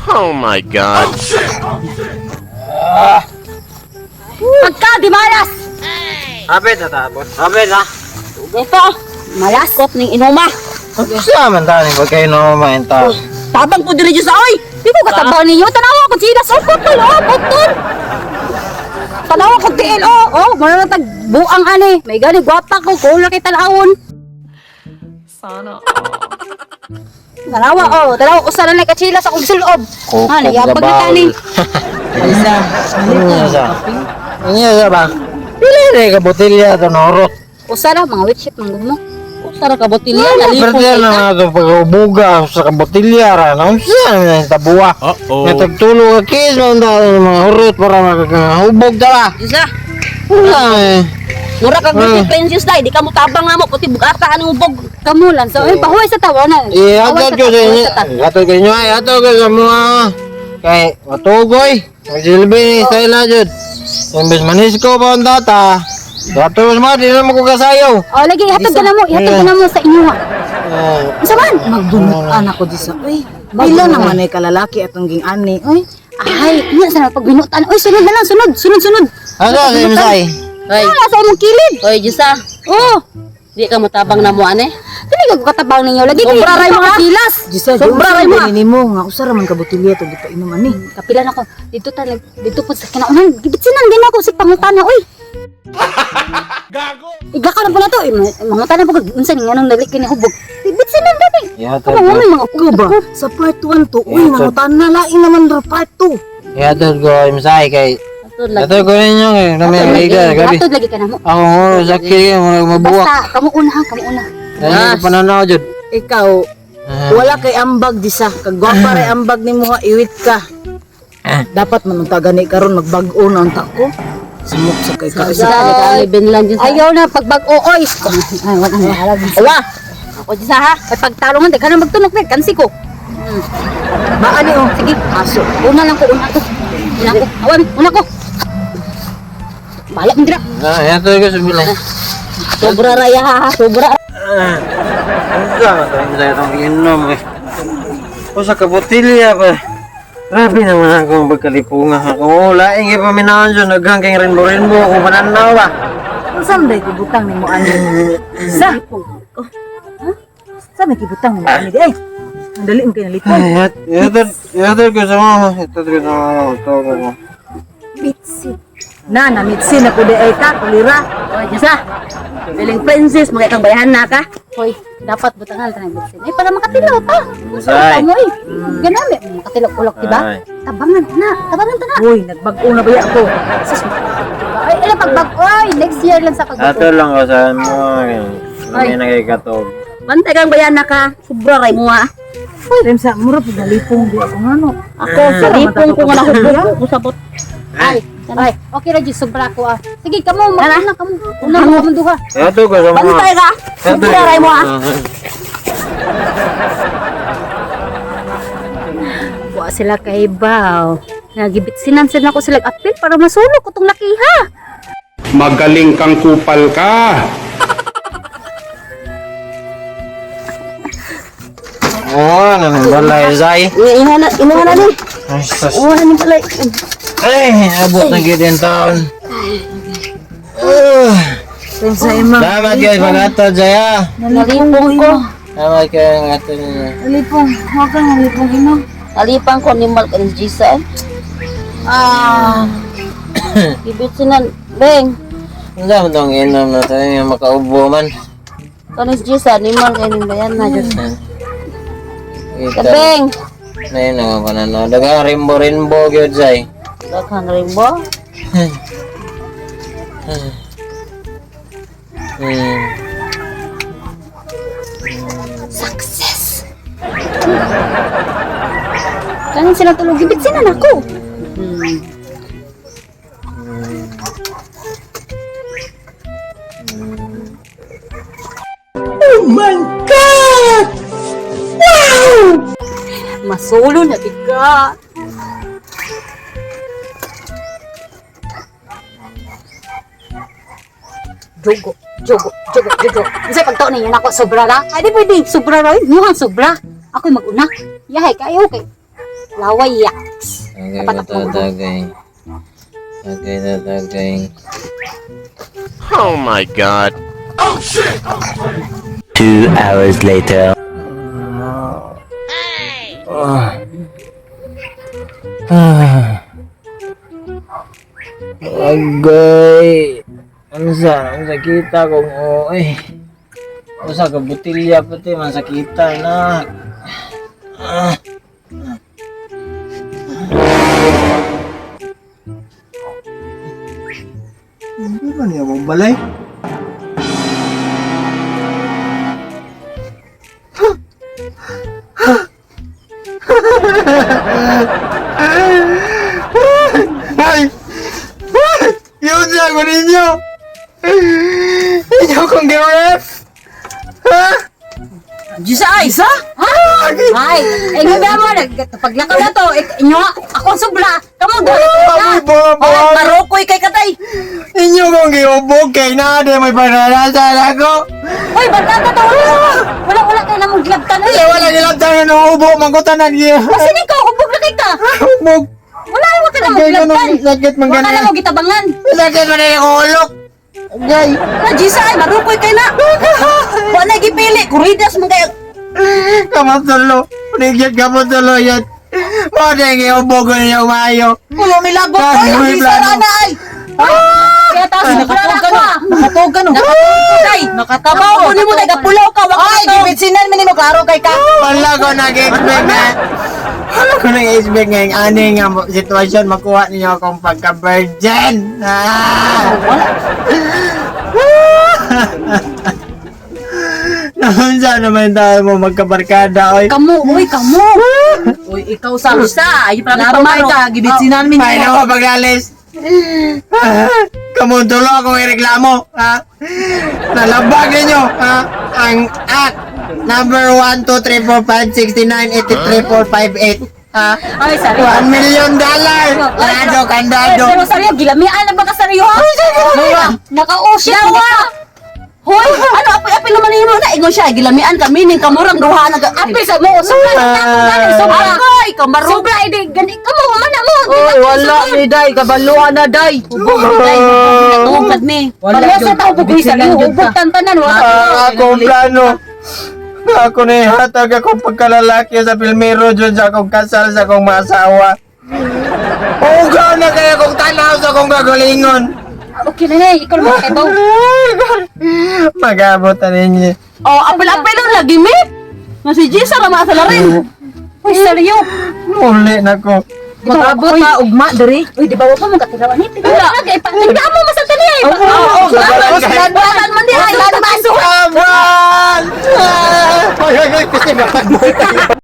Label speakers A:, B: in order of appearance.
A: Oh my God.
B: Pagka di malas.
C: Apit na ta, boss. Apit na.
B: Ito, malas kot ning inuma.
C: Sa man ta ni pagkainom man ta.
B: Tabang po diri sa oy. Di ko katabaw ninyo. Tanawa ko silas. Oh, putol. Oh, putol. Tanawa ko tiil. Oh, oh. Muna na tag buang ani. May gani gwapa ko. Kung kay tanawon.
D: Sana.
B: Tanawa, oh. Tanawa usa na lang kachilas akong sulob.
C: Kukog
B: Ah, nayapag na tani.
C: Isa. Isa. Isa ba? Pili rin ka botelya to norot.
B: Usa na mga witch shit manggod mo.
E: Usa ra ka botilya nalipong
C: Perder
E: kay
C: na
E: ka.
C: nga ito pag-ubuga sa kabotilya ra. Naunsa na yung tabuwa.
A: Uh-oh.
C: Nga tagtulo ka kis, man ng mga hurot para makakahubog tara.
E: Disa.
C: Wala eh.
E: Mura kag beauty princess dai, di ka mo tabang namo kuti bugata ani ubog.
B: Kamu lang. So, ay, pahuway sa tawa na.
C: Eh,
B: Pahuway
C: hatod ko
B: sa
C: sa
B: ta,
C: inyo.
B: pahuway sa ta.
C: Hatod ko inyo ay, hatod ko sa mga kay matugoy. Magsilbi ni style na jud. Imbes manisko pa ang data. Dato mas mga, di na mo ko kasayaw.
B: Oh, lagi, ihatod ka na mo. Ihatod ka na mo sa inyo. Ha.
C: Eh,
B: Unsa man?
F: Magdunot anak ko di sa uy. Pila naman ay kalalaki atong ging ani uy.
B: Ay, nga sana pag binutan. Uy, sunod na lang, sunod, sunod, sunod.
C: Ano, si Misay?
E: Hoy,
B: Wala sa imong kilid.
E: hoy Disa,
B: Oh,
E: di ka mo tabang namo ani.
B: dili ka katabaw ninyo. Lagi kay
E: Sobra ray mo, ha?
B: silas.
F: Di sa
E: Sobra ray mo, ah.
F: nimo nga usa ra man ka botelya to gipainom ani.
B: Kapila na ko. Dito ta dito po sa kinaunan. Gibitsinan din ako si pangutana oy. Gago. Igakaw na po na to. Eh, mangutana po kag unsa ni nganong dali kini hubog. Gibitsinan gani.
C: Ihatod
B: Kamo
C: ko.
B: may mga
F: Ko ba sa part 1 to uy
C: Yeah,
F: nangutan na lain naman ro part 2.
C: Ihatod ko, Misay, kay
E: Atod lang.
C: Hatod ko ninyo kay nami iga gabi.
B: Hatod lagi ka na mo.
C: Ako oh, sakit kay murag mabuwak.
B: Basta kamo una ha, kamo una.
C: Dali ko pananaw jud.
F: Ikaw wala kay ambag di sa kagwapa ray ambag nimo ha iwit ka. Dapat man unta gani karon magbag-o na unta ko. Sumok sa kay ka.
E: Disa, di ka alibin lang Disa.
B: Ayaw na pagbag-o oy. Ay, wala na.
E: Awa. Ako Disa ha.
B: Ay pagtalungan daghan na magtunok na kansi ko.
F: Ba ani oh.
B: Sige,
F: Aso.
B: una lang ko, una ko. Una ko. Awan, una ko. Balak mo dira.
C: Na, ihatod ko sa bilay.
E: Sobra raya ha, sobra.
C: Unsa man to Misay itong giinom eh. Usa ka botelya pa. Grabe naman akong pagkalipunga ako. Oh, laing ipaminaon jud naghang kay rainbow-rainbow akong pananaw ba.
F: Unsa man day gibutang nimo ani? Sa. Ha? Sa may gibutang nimo ani di ay. Ang dali mo kay nalipong.
C: Ay, ihatod, ihatod ko sa mga, ihatod ko sa mga, tawag ko.
B: Bitsi.
F: Na namitsi na ko di ay ka kulira.
E: Hoy Disa. Biling princess mga kang bayahan na ka.
B: Hoy, dapat butangan tanang bitsin. Ay, para makatilaw pa.
C: Misay.
B: Mo eh. Ganami, makatilaw ulok, di ba?
C: Ay.
B: Tabangan na, tabangan ta na.
F: Uy, nagbag-o na ba ako?
B: Sus, ay, ala pagbag oy, next year lang sa pagbag.
C: Ato lang ko sa mga, may nagkikatog.
E: Bantay kang bayahan na ka. Sobra ray mo ha.
F: Remsa, mura pud nalipong di ako ngano.
E: Ako sa lipong ko nga nahubog ko sa bot.
B: Ay, ay, okay ra jud sobra ko ah. Sige, kamo, mag-una kamo. Una mo kamo duha.
C: Ato ko sa mga.
E: Bantay ka. Sobra ray mo ha.
B: Wa sila kay baw. Nagibitsinan sila ko sila apil para masulok ko tong laki ha.
G: Magaling kang kupal ka.
C: Oo, ano balay, Zay.
E: Inuha na, inuha na ni.
C: Ay, sus.
E: Inuha na ni balay.
C: Ay, abot na gid yung taon.
F: Remsa ima.
C: Salamat guys, mag-atod, Zay, ah.
E: Nalipong ko.
C: Salamat kayo ng atod ninyo.
F: Nalipong, huwag kang nalipong ino.
E: Nalipang ko ni Malk and Gisa. Ah. Gibitsinan, Beng.
C: Ang dami tong inom na tayo yung makaubo man.
E: Kanis Gisa, ni Malk and bayan na jud.
C: Ito.
E: Beng.
C: Na yun ang pananaw. Daghang rainbow-rainbow gyud, Zay.
E: Daghang rainbow.
B: Success. Kanin sila tulog gibitsinan ako. Oh my God! Wow! Masulo na tika. Jogo, jogo, jogo, jogo. Unsay pagtaon ninyo nako sobra ra? Ay di pwede, sobra ra. Muhang sobra. Ako'y mag-una. Yahay kayo kay. Laway yaks.
C: Tagay
B: Dapat
C: ba
B: ako
C: to, tagay? Tagay na tagay.
A: Oh my God.
H: 2 hours later.
C: Ah. Agay. Unsa, unsa kita kung oo eh. Usa ka botilya pati man sakita na. Ah. Hindi ba niya mong balay? Ay! Yun siya ko ninyo! Inyo kong giref! Ha?
E: Diyos ay! Isa?
B: Ay, eh nga mo paglakaw na to, eh, inyo ako ang sobra. Kamo doon.
C: Amoy bobo!
E: Ay, marokoy kay katay!
C: Inyo kong giubog kay na di may panalasan ako!
B: Hoy, barkada to. Wala wala wala kay namong gilabtan oy.
C: Ay, wala gilabtan ng ubo, mangkutanan niya!
B: Kasi ni ko hubog na kay ka.
C: Ubog!
B: Wala wa ka namong
C: Kay
B: gilabtan.
C: ganun, sakit man
B: Wala ka
C: ganun.
B: namong gitabangan.
C: Sakit man na yung ulok! Agay!
E: Na, Diyos ay, marokoy kay na! Wala gipili, kuridas man kayo.
C: Kamutulo! Ligyan kamutulo yan! Mo na yung iubog ninyo maayo!
E: Ulo milagot
C: Ah,
E: ay, ang
C: may
E: Diyos
C: plano.
E: na ay!
B: Kaya ta sobra na
F: Nakatuog ka
B: ako.
F: no.
B: ah.
F: Nakatuog ka no.
E: Tay,
F: Nakatabaw
E: ko nimo tay gapulaw ka, wa ka
F: Ay,
E: to.
F: gibitsinan man nimo klaro kay ka.
C: Wala ko nag-expect na. Wala ko nag-expect ngayong ani nga sitwasyon makuha ninyo akong pagka-virgin. Ah! Wala. Naunsa naman tayo mo magkabarkada, oy.
B: Kamo, oy, kamo.
F: Uy, ikaw sa
E: Sa, ay para
F: Klaro kay ka, gibitsinan mi
C: Ay,
F: nimo.
C: naku, paglalis. Kamuntulo akong ireklamo, ha? Nalabag ninyo, ha? Ang act number 1, 2, 3, 4, 5, 6, 9, 8, 3, 4, 5, 8. Ha?
B: Ay, sorry.
C: $1 million! Kandado, kandado!
B: Ay, pero saryo, gilamian na ba ka saryo? ha? Naka-ocean. Yawa!
E: Hoy, ano apoy-apoy naman nimo na ingon siya gilamian kami ning kamurang duha nag
B: Apil sa mo, sobra na tako gani, sobra.
E: Agoy, kamarog.
B: Sobra, edi, gani, kamo, mana mo.
F: Uy, wala ni day, kabaluan na day.
E: Natungkad mi.
F: Wala
B: Wala sa tao bugoy
F: Gibitsinan
B: saryo,
F: jud
B: hubog
F: ka.
B: tantanan, wala.
C: Ah, akong plano. Ako na ihatag akong pagkalalaki sa Pilmero dyan sa akong kasal sa akong masawa. Ugaw na kaya kong tanaw sa akong kagalingon.
B: Okay na na, ikaw naman kay Baw.
C: Mag-abot na ninyo.
E: Oh, apel-apel lang lagi mi. Nga si Jisa ra masalarin.
B: Uy, saryo.
C: Muli na ko.
F: Mag-abot ta ugma diri.
B: Uy, di ba wala mo katirawan ni? Wala, tigda mo masantali ay.
E: Oo,
C: Sa barangay.
E: Wala man di ay.
C: Abal! Ah! Ay, ay, ay, kasi bakit mo?